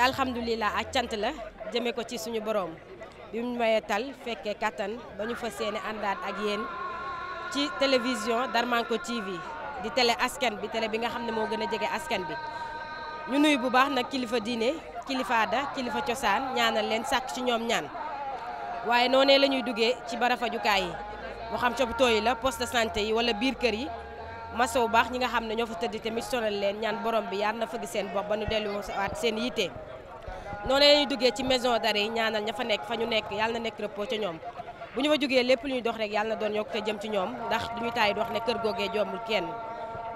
alhamdulilah ak cant la jëmee ko ci suñu borom bi mu mayee tal fekkee kattan ba ñu fas yéene àndaat ak yéen ci télévision Darmanko TV di télé askan bi télé bi nga xam ne moo gën a jege askan bi. ñu nuyu bu baax nag kilifa diine kilifa aada kilifa cosaan ñaanal leen sàkk ci ñoom ñaan waaye noonee la ñuy duggee ci barafajukaay yi moo xam ca hôpitaux yi la poste de santé yi wala biir kër yi. maso bu baax ñi nga xam ne ñoo fa tëdd tamit sonal leen ñaan borom bi yar na fëgg seen bopp ba nu delluwaat seen yitte noonu la ñuy duggee ci maison d'arrêt yi ñaanal ña fa nekk fa ñu nekk yàlla na nekk repos ca ñoom bu ñu fa jógee lépp lu ñuy dox rek yàlla na doon yokkute jëm ci ñoom ndax du ñu taay di wax ne kër googee jombul kenn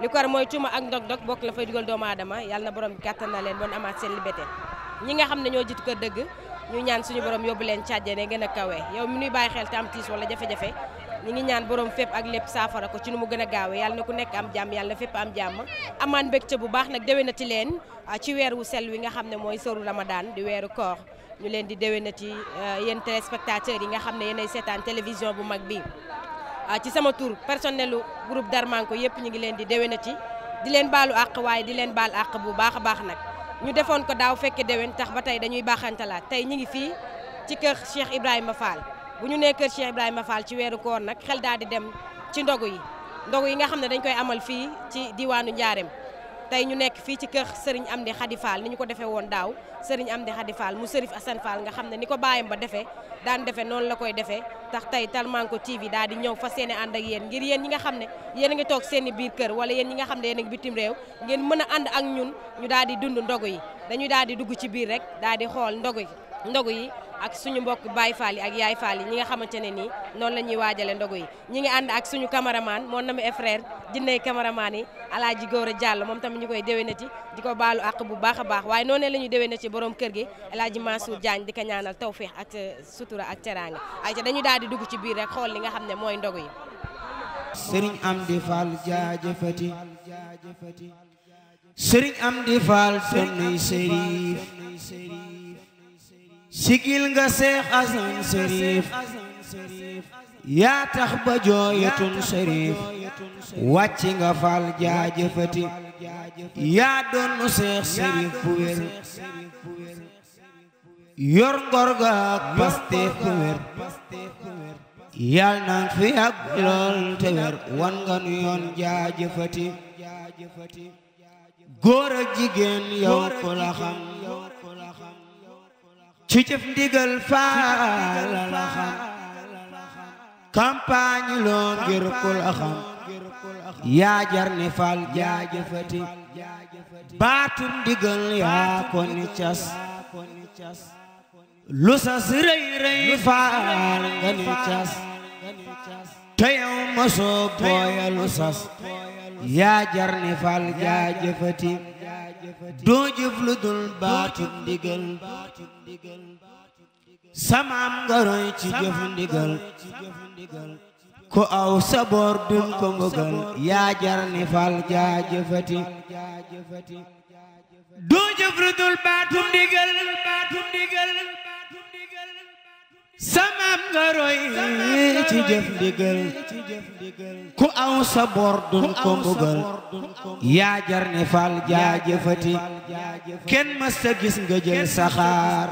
li ko war mooy cuma ak ndog-ndog bokk la fay dugal doomu aadama yàlla na borom bi kàttan na leen ba nu amaat seen liberté ñi nga xam ne ñoo jiitu kër dëgg ñu ñaan suñu borom yóbbu leen càjjane gën a kawe yow mi nuy bàyyi xel te am tiis wala jafe-jafe ñi ngi ñaan borom fépp ak lépp saafara ko ci nu mu gën a gaawee yàlla na ku nekk am jàmm yàlla na fépp am jàmm amaan mbégte bu baax nag déwénati leen ci weer wu sell wi nga xam ne mooy sëru Ramadan di weeru koor ñu leen di déwénati yéen téléspectateurs yi nga xam ne yéenay seetaan télévision bu mag bi ci sama tur personnelu groupe Darmanko yëpp ñu ngi leen di déwénati di leen baalu àq waaye di leen baal àq bu baax a baax nag ñu defoon ko daaw fekke déwén tax ba tey dañuy baaxantalaat tey ñu ngi fii ci kër Cheikh Ibrahima Fall bu ñu nee kër Cheikh Ibrahima Fall ci weeru koor nag xel daal di dem ci ndogu yi nga xam ne dañ koy amal fii ci diwaanu Njaareem tey ñu nekk fii ci kër Serigne Amdi Khady Fall ni ñu ko defee woon daaw Serigne Amdi Khady Fall mu Serif Assane Fall nga xam ne ni ko baayam ba defee daan defee noonu la koy defee tax tey Darmanko TV daal di ñëw fas yéene ànd ak yéen ngir yéen ñi nga xam ne yéen a ngi toog seen i biir kër wala yéen ñi nga xam ne yéen a ngi bitim réew ngeen mën a ànd ak ñun ñu daal di dund ndogu yi dañuy daal di dugg ci biir rek daal di xool ndogu yi ak suñu mbokk Baye Fall yi ak Yaay Fall yi ñi nga xamante ne nii noonu la ñuy waajale ndogu yi ñi ngi ànd ak suñu cameraman mon ami et frère jinney cameraman yi Alaaji Gora Diallo moom tamit ñu koy déwénati di ko baalu àq bu baax a baax waaye noonu la ñuy déwénati borom kër gi Alaaji Mansour Diagne di ko ñaanal tawfeex ak sutura ak teraanga ay ca dañu daal di dugg ci biir rek xool li nga xam ne mooy ndogu yi Serigne Amdi Fall jaajëfati Serigne Amdi Fall sonnuy Serif sigil nga Seex Asan Serif yaa tax ba jooyatun Serif wàcc nga Fall jaajëfati yaa doonu Seex Serif bu wér yor ngor ga ak Pastef bu wér yal nang fi ak lool te wér wan nga nu yoon jaajëfati góor ak jigéen yow ko la xam ci jëf ndigal Faal la xam campagne loo ngir ku la xam yaa jar ni Faal jaajëfati baatum ndigal yaa ko ni cas lu sas rëy rëy Faal nga ni cas te yow mosoo booya lu sas yaa jar ni Faal jaajëfati doo jëf lu dul baatum ndigal samaam nga roy ci jëf ndigal ku aw saboor dun ko mbugal yaa jar ni Faal jaajëfati doo jëf lu dul baatum ndigal samaam nga roy ci jëf ndigal ku aw saboor dun ko mbugal yaa jar ni Faal jaajëfati kenn mës a gis nga jël saxaar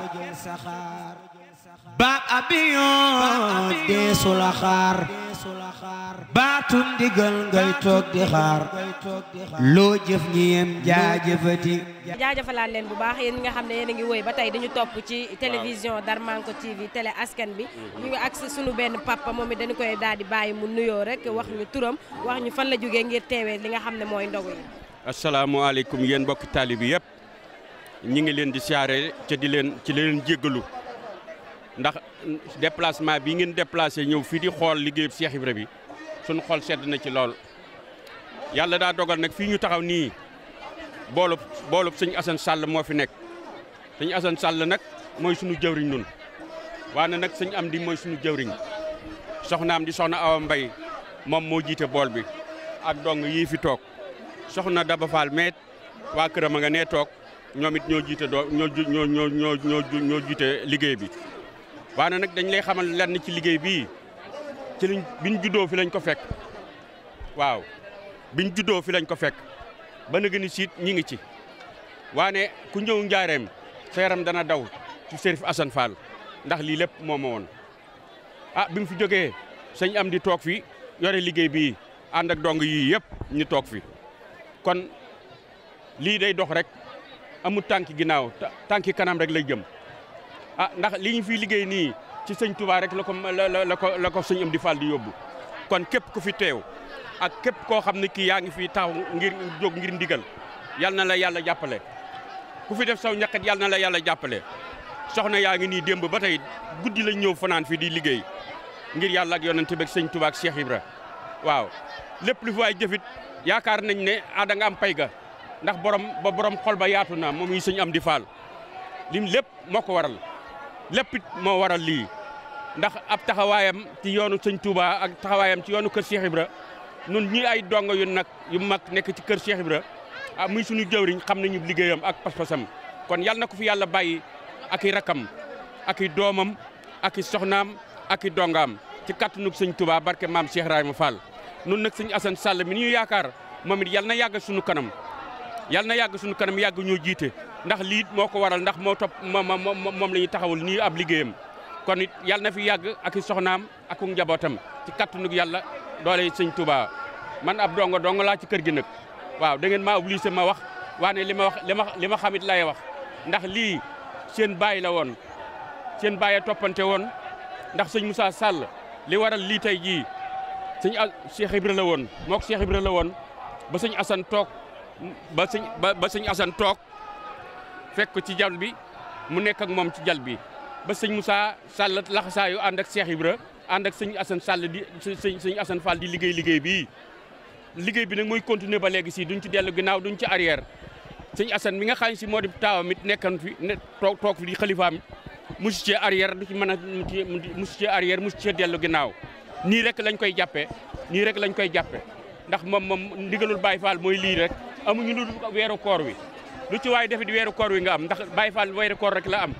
ba abiyon deesu la xaar baatum ndigal ngay toog di xaar loo jëf ñi yem jaajëfati jaajëfalaat leen bu baax yéen nga xam ne yéen a ngi woy ba tey dañu topp ci télévision Darmanko TV télé askan bi ñu ngi ak sunu benn papa moom it dañu koy daal di bàyyi mu nuyoo rek wax ñu turam wax ñu fan la jógee ngir teewee li nga xam ne mooy ndogu yi. asalaamaaleykum yéen mbokki taalibe yëpp ñi ngi leen di siyaare ca di leen jéggalu ndax déplacement bi ngeen déplacé ñëw fii di xool liggéeyub Cheikh Ibra bi suñu xol sedd na ci lool yàlla daa dogal nag fii ñu taxaw nii boolub sëñ Assane Sall moo fi nekk sëñ Assane Sall nag mooy suñu jëwriñ nun waane nag sëñ Amdi mooy suñu jëwriñ soxnaam di soxna Awa Mbay moom moo jiite bool bi ak dong yii fi toog soxna Daba Fall meet waa këram a nga nee toog ñoom it ñoo jiite liggéey bi waane nag dañ lay xamal lenn ci liggéey bii ci biñ juddoo fi lañ ko fekk waaw biñ juddoo fi lañ ko fekk ba na gën a siit ñi ngi ci waane ku ñëw Njaareem sa yaram dana daw ci Serif Assane Fall ndax lii lépp moo ma woon bi mu fi jógee sëñ am di toog fi yore liggéey bii ànd ak dong yii yëpp ñu toog fi kon lii day dox rek amul tànki ginnaaw tànki kanam rek lay jëm ndax li ñu fi liggéey nii ci sëñ Touba rek la ko sëñ am di Fall di yóbbu kon képp ku fi teew ak képp koo xam ne kii yaa ngi fi taxaw ngir jóg ngir ndigal yal na la yàlla jàppale ku fi def saw ñaqet yal na la yàlla jàppale soxna yaa ngi nii démb ba tey guddi lañ ñëw fanaan fi di liggéey ngir yàlla ak yonent bi ak sëñ Touba ak Cheikh Ibra waaw lépp lu fi waay jëfit yaakaar nañ ne da nga am pay ga ndax borom xol ba yaatu na moom yi sëñ am di Fall lim lépp moo ko waral lépp it moo waral lii ndax ab taxawaayam ci yoonu sëñ Touba ak taxawaayam ci yoonu kër Cheikh Ibra nun ñi ay dongo yu mag nekk ci kër Cheikh Ibra muy suñu jëwriñ xam nañu liggéeyam ak pas-pasam kon yal na ko fi yàlla bàyyi ak i rakam ak i doomam ak i soxnaam ak i dongaam ci kàttanug sëñ Touba barke maam Cheikh Ibrahima Fall nun nag sëñ Assane Sall mi ñu yaakaar moom it yal na yàgg suñu kanam yàgg ñoo jiite ndax lii moo ko waral ndax moo topp moom la ñuy taxawul nii ab liggéeyam kon it yal na fi yàgg ak i soxnaam ak njabootam ci kàttanug yàlla doole sëñ Touba man ab dongo laa ci kër gi nag waaw da ngeen maa obligé ma wax waane li ma xamit lay wax ndax lii seen baay la woon seen baay a toppante woon ndax sëñ Moussa Sall li waral lii tey jii sëñ Cheikh Ibra la woon mook Cheikh Ibra la woon ba sëñ Assane toog ba sëñ Assane toog fekk ko ci jal bi mu nekk ak moom ci jal bi ba sëñ Moussa Sall laxasaayu ànd ak Cheikh Ibra ànd ak sëñ Assane Sall di sëñ Assane Fall di liggéey bii liggéey bi nag mooy continuer ba léegi si duñ ci dellu ginnaaw duñ ci arrière sëñ Assane mi nga xam si moo di taawam it nekkan fi toog fi di xalifaam musu cee arrière du ci mën a musu cee arrière musu cee dellu ginnaaw nii rek lañ koy jàppee ndax moom ndigalul Baye Fall mooy lii rek amuñu lu weeru koor wi lu ci waay defit weeru koor wi nga am ndax Baye Fall weeru koor rek la am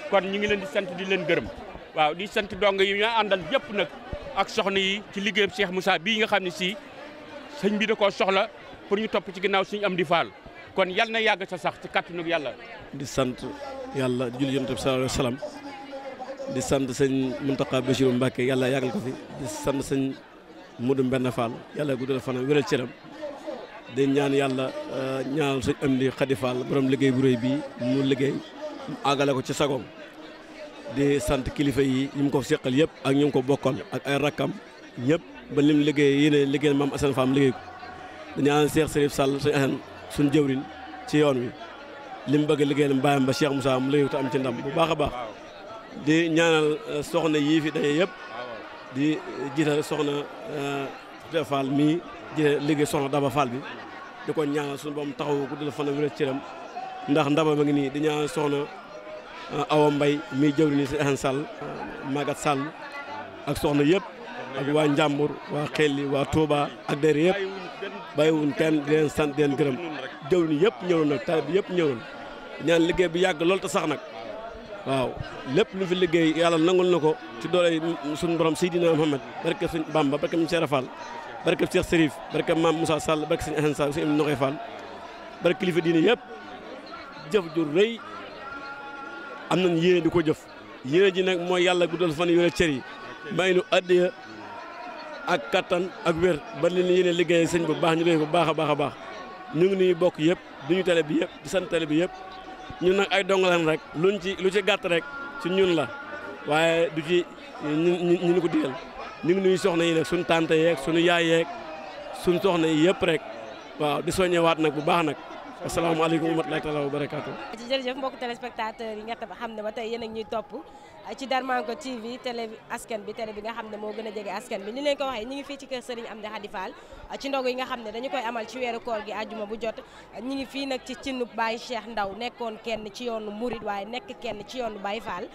kon ñu ngi leen di sant di leen gërëm waaw di sant dong yi ñoo àndal yëpp nag ak soxna yi ci liggéeyam Cheikh Moussa bii nga xam ne si sëñ bi da koo soxla pour ñu topp ci ginnaaw suñu am di Fall kon yal na yàgg sa sax ci kàttanu yàlla. di sant yàlla julli Yonent bi sallallahu alayhi wa sallam di sant sëñ Mountakha Bassirou Mbacké yàlla yàggal ko fi di sant sëñ Modou Mbenn Fall yàlla guddal fanam wéral cëram di ñaan yàlla ñaanal sëñ Amdi Khady Fall borom liggéey bu rëy bii mu liggéey mu àggale ko ci sagoom di sant kilifa yi ñu ko seqal yëpp ak ñu ko bokkal ak ay rakkam ñëpp ba lim liggéey yéene liggéey maam Assane Fall liggéey ko di ñaanal Cheikh Serif Sall suñu Assane suñu jëwriñ ci yoon wi lim bëgg liggéey mbaayam ba Cheikh Moussa mu liggéey ko am ci ndam bu baax a baax di ñaanal soxna yii fi daje yëpp di jiital soxna Fall mii jiite liggéey soxna Daba Fall bi di ko ñaanal suñu boom taxaw guddal fan wér cëram ndax ndaba ma ngi nii di ñaanal soxna Awa Mbay mii jëwriñ si Assane Sall Magat Sall ak soxna yëpp ak waa Njàmbur waa Xelli waa Touba ak der yëpp bàyyiwuñ kenn di leen sant di leen gërëm jëwriñ yëpp ñëw nag taal bi yëpp ñëw ñaan liggéey bi yàgg lool te sax nag waaw lépp lu fi liggéey yàlla nangul na ko ci doole suñu borom Seydina Muhammad barke suñ Bamba barke mu Cheikh Fall barke Cheikh Serif barke maam Moussa Sall barke suñu Assane Sall suñu Noxoy Fall barke kilifa diine yëpp jëf ju rëy am nañ yéene di ko jëf yéene ji nag mooy yàlla guddal fan yore cër yi may nu addiya ak kattan ak wér ba li ñu yéene liggéey sëñ bu baax ñu liggéey ko baax a baax a baax ñu ngi nuyu bokk yëpp duñu télé bi yëpp di sant télé bi yëpp ñun nag ay dongalan rek lu ci gàtt rek ci ñun la waaye du ci ñu ko digal ñu ngi nuyu soxna yi nag suñu tante yeeg suñu yaay yeeg suñu soxna yi yëpp rek waaw di soññewaat nag bu baax nag asalaamaaleykum wa rahmatulahi taala wa barakaatu. jërëjëf mbokk téléspectateurs yi nga xam ne ba tey yéen a ñuy topp ci Darmanko TV télé askan bi télé bi nga xam ne moo gën a jege askan bi ni leen ko waxee ñu ngi fii ci kër Serigne Amdi Khady Fall ci ndogu yi nga xam ne dañu koy amal ci weeru koor gi àjjuma bu jot ñu ngi fii nag ci cinu Baye Cheikh Ndaw nekkoon kenn ci yoonu Mouride waaye nekk kenn ci yoonu Baye Fall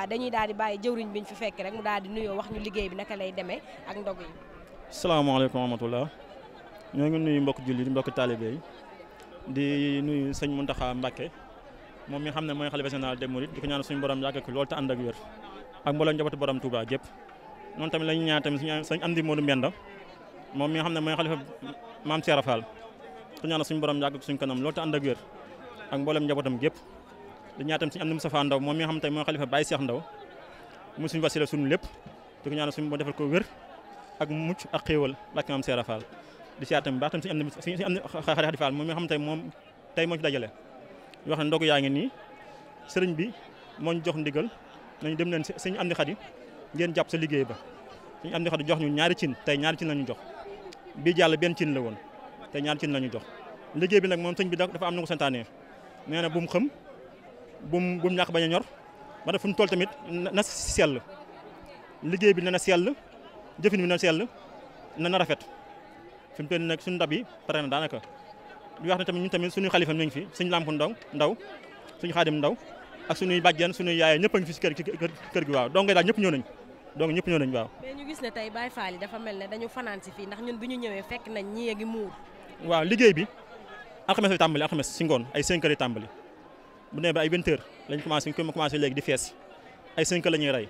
dañuy daal di bàyyi jëwriñ biñ fi fekk rek mu daal di nuyoo wax ñu liggéey bi naka lay demee ak ndogu yi. salaamaaleykum wa rahmatulah ñoo ngi nuyu mbokk julli mbokk taalibe yi di nuyu sëñ Mountakha Mbacké moom mi xam ne mooy xalifa général des Mourides di ko ñaan suñu borom yàggal ko loolu te ànd ak wér ak mboolem njabootu borom Touba gépp noonu tamit la ñu ñaan tamit suñu Amdi Modou Mbenda moom mi nga xam ne mooy xalifa maam Cheikh Fall di ko ñaan suñu borom yàggal ko suñu kanam loolu te ànd ak wér ak mboolem njabootam gépp di ñaan tam suñu am na Moustapha Ndaw moom mi nga xam tey mooy xalifa Baye Cheikh Ndaw mu suñu wasila suñu lépp di ko ñaanal suñu moo defal ko wér ak mucc ak xéewal barke Maam Seera Fall di siyaar tamit baax tam suñu am na Xadi Fall moom mi nga xam tey moom tey moo ci dajale ñu wax ne ndogu yaa ngi nii sëriñ bi moo ñu jox ndigal nañu dem leen suñu am di Xadi ngeen jàpp sa liggéey ba suñu am di Xadi jox ñu ñaari cin tey ñaari cin lañu jox bii jàll benn cin la woon tey ñaari cin lañu jox liggéey bi nag moom sëñ bi dafa am na ko santaane nee na bu mu xëm bu mu ñàkk bañ a ñor ba def fu ñu toll tamit na sell liggéey bi na sell jëfin bi na sell na rafet fi mu toll nag suñu ndab yi pare na daanaka di wax ne tamit ñun tamit suñu xalifa mi ngi fi suñu lamp ndaw suñu xaadim ndaw ak suñuy bàjjen suñuy yaay ñëpp a ngi fi si kër gi waaw donc daal ñëpp ñëw nañ waaw. mais ñu gis ne tey Baye Fall yi dafa mel ne dañu fanaan si fii ndax ñun bi ñu ñëwee fekk nañ ñi yegi muur. waaw liggéey bi alxames la tàmbali alxames si ngoon ay 5 heures tàmbali bu nee ba ay 20 heures lañ commencé léegi di fees ay 5 heures la ñuy rey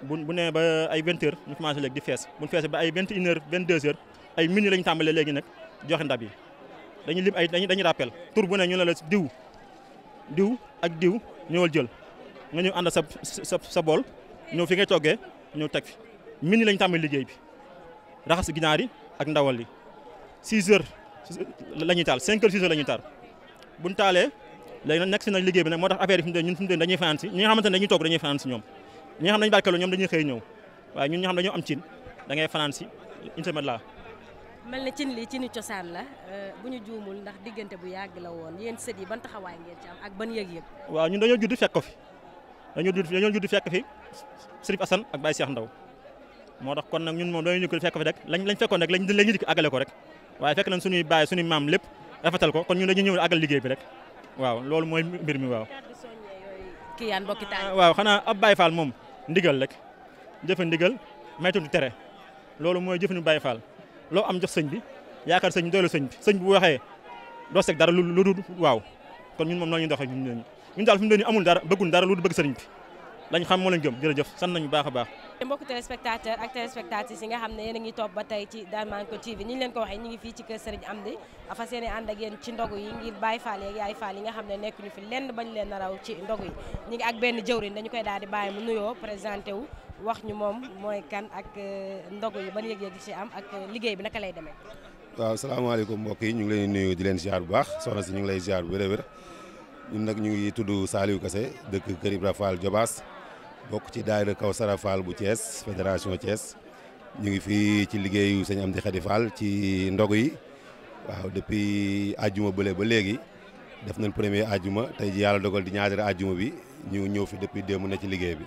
bu nee ba ay 20 heures ñu commencé léegi di fees bu ñu feesee ba ay 21 heures 22 heures ay minuit lañu tàmbalee léegi nag joxe ndab yi dañuy lim ay dañuy rappel tur bu ne ñu ne la diw ak diw ñëwal jël nga ñëw ànd sa bool ñëw fi ngay toggee ñëw teg fi minuit lañu tàmbali liggéey bi raxas ginaar yi ak ndawal yi 6 heures la ñuy taal 5 heures 6 heures la ñuy taal bu ñu taalee léegi nag nekk si nag liggéey bi nag moo tax affaire yi ñun fi mu toll dañuy fanaan si ñi nga xamante ne dañuy toog dañuy fanaan si ñoom ñi nga xam dañu barkeeloo ñoom dañuy xëy ñëw waaye ñun ñi nga xam dañoo am cin da ngay fanaan si une semaine la mel na cin li cini cosaan la bu ñu juumul ndax diggante bu yàgg la woon yéen sët yi ban taxawaay ngeen ci am ak ban yëg-yëg. waaw ñun dañoo judd fekk ko fi dañoo judd fekk fi Sërif Assane ak Baye Cheikh Ndaw moo tax kon nag ñun moom dañoo ñu ko fekk fi rek lañ fekkoon rek lañ dikk àggale ko rek waaye fekk nañ suñuy baay suñuy maam lépp rafetal ko kon ñun dañuy ñëw àggal liggéey bi rek waaw loolu mooy mbir mi waaw. kii yaan mbokki taal waaw xanaa ab Baye Fall moom ndigal rek jëfe ndigal maytu tere loolu mooy jëfinu Baye Fall loo am jox sëñ bi yaakaar sëñ bi doylu sëñ bi bu waxee doo seg dara lu dul waaw kon ñun moom noonu ñu doxee ñun daal fi mu ne nii amul dara bëggul dara lu dul bëgg sëriñ bi lañ xam moo lañ gëm jërëjëf sant nañu baax a baax. mbokku téléspectateur ak téléspectatrices yi nga xam ne yéen a ngi topp ba tey ci Darmanko TV ni ñu leen ko waxee ñu ngi fii ci kër Serigne Amdi fas yéene ànd ak yéen ci ndogu yi ngir Baye Fall yeeg Yaay Fall yi nga xam ne nekkuñu fi lenn bañ leen naraw ci ndogu yi ñu ngi ak benn jëwriñ dañu koy daal di bàyyi mu nuyoo présenté wu wax ñu moom mooy kan ak ndogu yi ban yëg-yëg ci am ak liggéey bi naka lay demee. waaw salaamaaleykum mbokk yi ñu ngi leen nuyu di leen ziar bu baax soxna si ñu ngi lay ziar bu wér ñun nag ñu ngi tudd Saliou Kassé dëkk Kër Ibra Fall Jobaas bokk ci daayira Kawsara Fall bu Thiès fédération Thiès ñu ngi fii ci liggéeyu sëñ Amdi Khady Fall ci ndogu yi waaw depuis ajjuma bële ba léegi def nañ premier ajjuma tey ji yàlla dogal di ñaari ajjuma bi ñu ñëw fi depuis démb na ci liggéey bi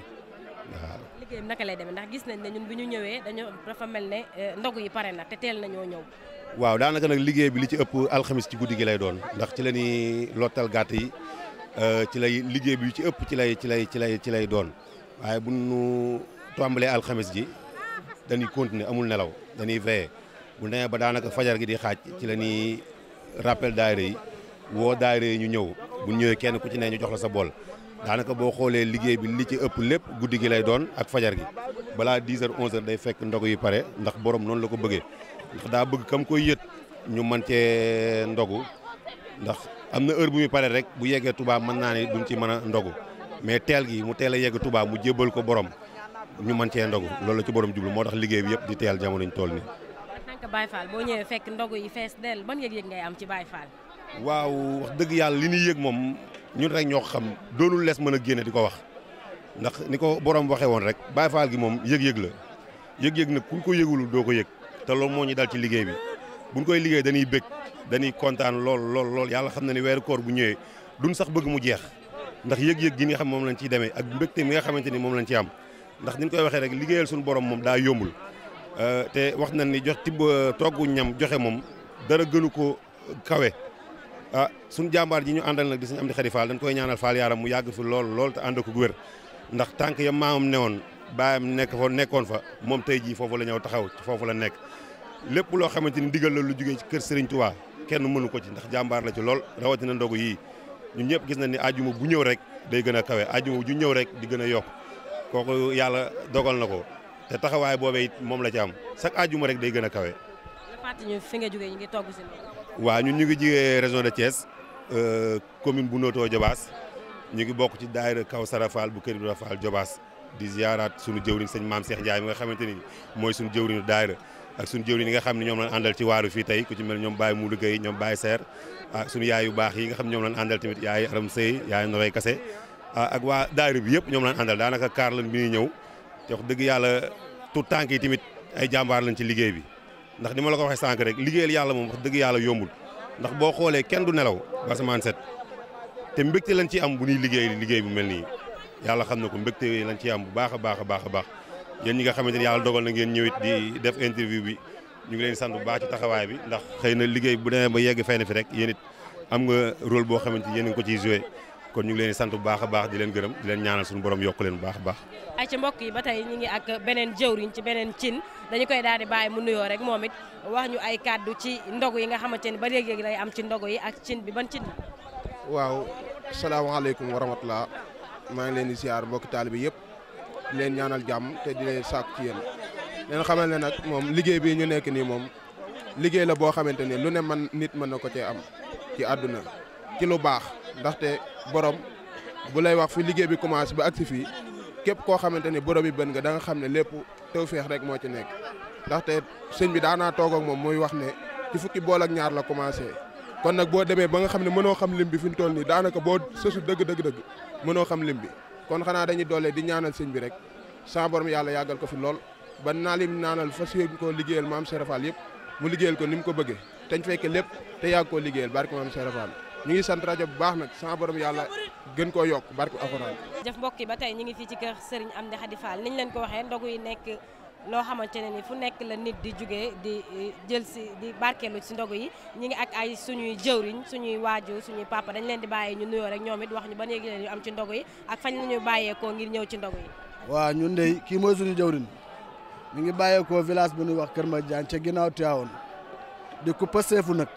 waaw. liggéey bi naka lay demee ndax gis nañ ne ñun bi ñu ñëwee dafa mel ne ndogu yi pare na te teel nañoo ñëw. waaw daanaka nag liggéey bi li ci ëpp alxamis ci guddi gi lay doon ndax ci la ñuy lottal gàtt yi ci lay liggéey bi ci ëpp ci lay doon waaye bu nu tàmbalee alxamis ji dañuy continuer amul nelaw dañuy veiller bu demee ba daanaka fajar gi di xaaj ci la ñuy rappel daayira yi woo daayira yi ñu ñëw bu ñëwee kenn ku ci ne ñu jox la sa bool daanaka boo xoolee liggéey bi li ci ëpp lépp guddi gi lay doon ak fajar gi balaa 10 heures 11 heures day fekk ndogu yi pare ndax borom noonu la ko bëggee ndax daa bëgg kam koy yët ñu mën cee ndogu ndax am na heure bu muy pare rek bu yeggee Touba mën naa ne duñ ci mën a ndogu mais teel gi mu teel a yegg Touba mu jébbal ko borom ñu mën cee ndogu loolu la ci borom jublu moo tax liggéey bi yëpp di teel jamono ñu toll nii. en tant que Baye Fall boo ñëwee fekk ndogu yi fees dell ban yëg-yëg ngay am ci Baye Fall. waaw wax dëgg yàlla li ñuy yëg moom ñun rek ñoo ko xam doonul lees mën a génne di ko wax ndax ni ko borom waxee woon rek Baye Fall gi moom yëg-yëg la yëg-yëg nag kuñ ko yëgul doo ko yëg te loolu moo ñu dal ci liggéey bi buñ koy liggéey dañuy bëgg dañuy kontaan lool yàlla xam na ni weeru koor bu ñëwee duñ sax bëgg mu jeex ndax yëg-yëg gi nga xam moom lañ ciy demee ak mbégte mi nga xamante ni moom lañ ci am ndax niñ koy waxee rek liggéeyal suñu borom moom daa yombul te wax nañ ni jox tibb toggu ñam joxe moom dara gënu ko kawe ah suñu jàmbaar ji ñu àndal nag di Sëñ Amdi Khady Fall dañ koy ñaanal Fall yaram mu yàgg fi lool te ànd ko gu wér ndax tànk ya maamam newoon baayam nekkoon fa moom tey jii foofu la ñëw taxaw foofu la nekk lépp loo xamante ni digal la lu jugee ci kër Serigne Touba kenn mënu ko ci ndax jàmbaar la ci lool rawatina ndogu yii ñun ñëpp gis nañ ni ajuma bu ñëw rek day gën a kawe ajuma bu ñëw rek di gën a yokk kooku yàlla dogal na ko te taxawaay boobee it moom la ci am chaque ajuma rek day gën a kawe. nga fàttali ñu fi nga jógee ñu ngi togg si loolu. waaw ñun ñu ngi jigee région de Thiès commune bu Notto Diobass ñu ngi bokk ci daayira Kawsara Fall bu Kër Ibra Fall Jobaas di ziaraat suñu jëwriñ sëñ Maam Cheikh Ndiaye mi nga xamante ni mooy suñu jëwriñu daayira ak suñu jëwriñ yi nga xam ne ñoom lañ àndal ci waaru fii tey ku ci mel ñoom Baye Moudou Gueye ñoom Baye Seer ak suñu yaay yu baax yi nga xam ne ñoom lañ àndal tamit yaay Aram Sey yaay Noray Kase ak waa daayira bi yëpp ñoom lañ àndal daanaka kaar lañ bi ñuy ñëw te wax dëgg yàlla tout tànk yi tamit ay jàmbaar lañ ci liggéey bi ndax ni ma la ko waxee sànq rek liggéeyal yàlla moom wax dëgg yàlla yombul ndax boo xoolee kenn du nelaw ba samaan set te mbégte lañ ci am bu ñuy liggéey bu mel nii yàlla xam na ko mbégte lañ ci am bu baax a baax a baax a baax yéen ñi nga xamante ni yàlla dogal na ngeen ñëwit di def interview bi ñu ngi leen sant bu baax ci taxawaay bi ndax xëy na liggéey bu demee ba yegg fenn fi rek yéen it am nga rôle boo xamante ni yéen a ngi ko ciy joué kon ñu ngi leen sant bu baax a baax di leen gërëm di leen ñaanal suñu borom yokk leen bu baax a baax. ay ci mbokk yi ba tey ñu ngi ak beneen jëwriñ ci beneen cin dañu koy daal di bàyyi mu nuyoo rek moom it wax ñu ay kàddu ci ndogu yi nga xamante ni ba léegi lay am ci ndogu yi ak cin bi ban cin la. waaw salaamaaleykum wa rahmatulah maa ngi leen di ziar mbokki taalibe yëpp di leen ñaanal jàmm te di leen sàkku ci yéen leen xamal ne nag moom liggéey bi ñu nekk nii moom liggéey la boo xamante ni lu ne man nit mën na ko cee am ci àdduna ci lu baax ndaxte borom bu lay wax fi liggéey bi commencé ba agsi fii képp koo xamante ni borom yi bën nga da nga xam ne lépp tawfeex rek moo ci nekk ndaxte sëñ bi daanaa toog ak moom muy wax ne ci fukki bool ak ñaar la commencé kon nag boo demee ba nga xam ne mënoo xam lim bi fi mu toll nii daanaka boo sësu dëgg mënoo xam lim bi kon xanaa dañuy doole di ñaanal sëñ bi rek sa borom yàlla yàggal ko fi lool ba naa lim ñaanal fas yéene koo liggéeyal maam Cheikh Fall yëpp mu liggéeyal ko ni mu ko bëggee te ñu fekke lépp te yàgg koo liggéeyal barke maam Cheikh Fall ñu ngi sant rajo bu baax nag sa borom yàlla gën koo yokk barke alxuraan. jëf mbokk yi ba tey ñu ngi fii ci kër Serigne Amdy Khady Fall niñ leen ko waxee ndogu yi nekk loo xamante ne ni fu nekk la nit di jugee di jël si di barkeelu si ndogu yi ñu ngi ak ay suñuy jëwriñ suñuy waajur suñuy papa dañ leen di bàyyi ñu nuyoo rek ñoom it wax ñu ba léegi leen ñu am ci ndogu yi ak fañ la ñu bàyyeekoo ngir ñëw ci ndogu yi. waaw ñun de kii mooy suñu jëwriñ ñu ngi bàyyeekoo village bu ñuy wax Kër Madiane ca ginnaaw Tivaouane di ku pëseefu nag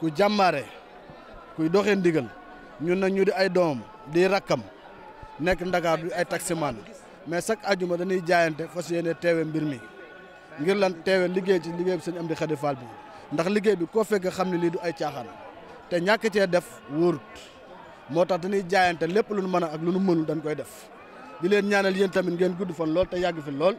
ku jàmbaare kuy doxee ndigal ñun nag ñu di ay doomam di rakkam nekk Ndakaar di ay taximan mais chaque ajuma dañuy jaayante fas yéene teewe mbir mi ngir lan teewe liggéey ci liggéey bi sëñ Amdy Khady Fall bi ndax liggéey bi koo fekk xam ne lii du ay caaxaan te ñàkk cee def wóorut moo tax dañuy jaayante lépp lu nu mën a ak lu nu mënul dañ koy def di leen ñaanal yéen tamit ngeen gudd fan lool te yàgg fi lool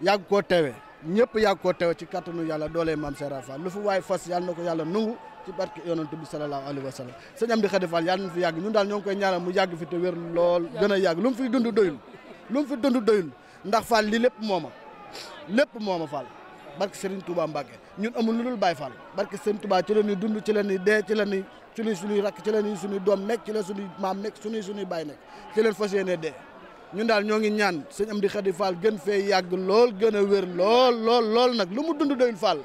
yàgg koo teewe ñëpp yàgg koo teewe ci kattanu yàlla doolee maam Cheikh Fall lu fi waay fas yàlla na ko yàlla nungu ci barke yonent bi sallallahu alayhi wa sallam sëñ Amdy Khady Fall yàlla na fi yàgg ñun daal ñoo ngi koy ñaanal mu yàgg fi te wér lool gën a yàgg lu mu fi dund doyul ndax Fall lii lépp mooma Fall barke Serigne Touba Mbacke ñun amul lu dul Baye Fall barke Serigne Touba ci la ñuy dund ci la ñuy dee ci la ñuy suñuy rakk ci la ñuy suñuy doom nekk ci la suñuy maam nekk suñuy baay nekk ci leen fas yéene dee ñun daal ñoo ngi ñaan sëñ Amdy Khady Fall gën fee yàgg lool gën a wér lool nag lu mu dund doyul Fall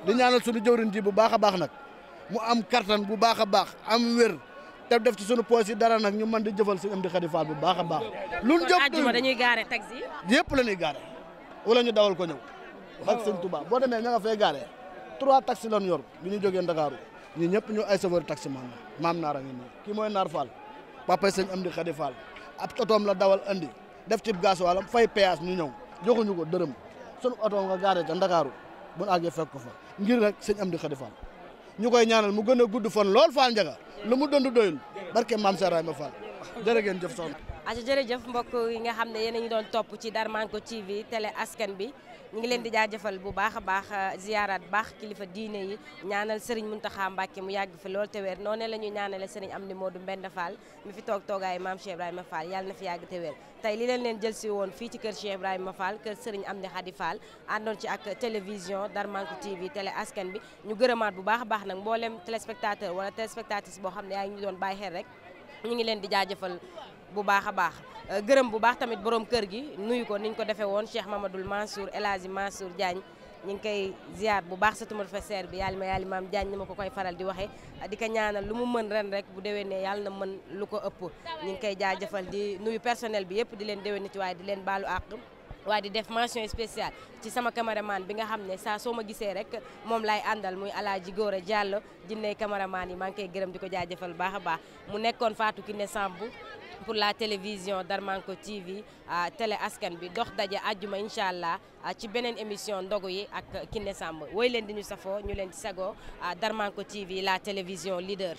di ñaanal suñu jëwriñ ji bu baax a baax nag mu am kattan bu baax a baax am wér te def ci sunu poos yi dara nag ñu mën di jëfal sëñ Amdy Khady Fall bu baax a baax. lu ñu jëf àjjuma dañuy gaare taxi. yëpp la ñuy gaare wala ñu dawal ko ñëw. ak sëñ Touba boo demee ña nga fay gaare 3 taxi lañ yor bi ñu jógee Ndakaaru ñi ñëpp ñu ay chauffeur taxi maam Naar a ngi nii kii mooy Naar Fall papa sëñ Amdy Khady Fall ab otoom la dawal andi def ci gaz walam fay péage ñu ñëw joxuñu ko dërëm sunu otoom nga gaare ca Ndakaaru bu ñu àggee fekk ko fa ngir rek sëñ Amdy Khady Fall ñu koy ñaanal mu gën a gudd fan lool Fall Ndiaga lu mu dund doyul barke maam Serayma Fall jërë ngeen jëf soxna. aca jërëjëf mbokk yi nga xam ne yéen a ñu doon topp ci Darmanko TV télé askan bi ñu ngi leen di jaajëfal bu baax a baax ziyaaraat baax kilifa diine yi ñaanal Serigne Mountakha Mbacké mu yàgg fi lool te wér noonu la ñuy ñaanale Serigne Amdi Modou Mbenda Fall mi fi toog toogaayu maam Cheikh Ibrahima Fall yàlla na fi yàgg te wér tey li leen jël si woon fii ci kër Cheikh Ibrahima Fall kër Serigne Amdy Khady Fall àndoon ci ak télévision Darmanko TV télé askan bi ñu gërëmaat bu baax a baax nag mboolem téléspectateur wala téléspectatrice boo xam ne yaa ngi ñu doon bàyyi xel rek ñu ngi leen di jaajëfal bu baax a baax gërëm bu baax tamit borom kër gi nuyu ko niñ ko defee woon Cheikh Mamadou Mansour El Hadji Mansour Diagne ñu ngi koy ziar bu baax sa tumal professeur bi yàlla maam Diagne ni ma ko koy faral di waxee di ko ñaanal lu mu mën ren rek bu déwénee yàlla na mën lu ko ëpp ñu ngi koy jaajëfal di nuyu personnel bi yëpp di leen déwéniti waaye di leen baalu àq waaye di def mention spéciale ci sama caméraman bi nga xam ne saa soo ma gisee rek moom laay àndal muy Alaaji Góora Diallo jinney caméraman yi maa ngi koy gërëm di ko jaajëfal baax a baax mu nekkoon Fatou Kiné Samb pour la télévision Darmanko TV télé askan bi dox daje àjjuma incha allah ci beneen émission ndogu yi ak Kiné Samb woy leen di ñu safoo ñu leen ci sagoo Darmanko TV la télévision leader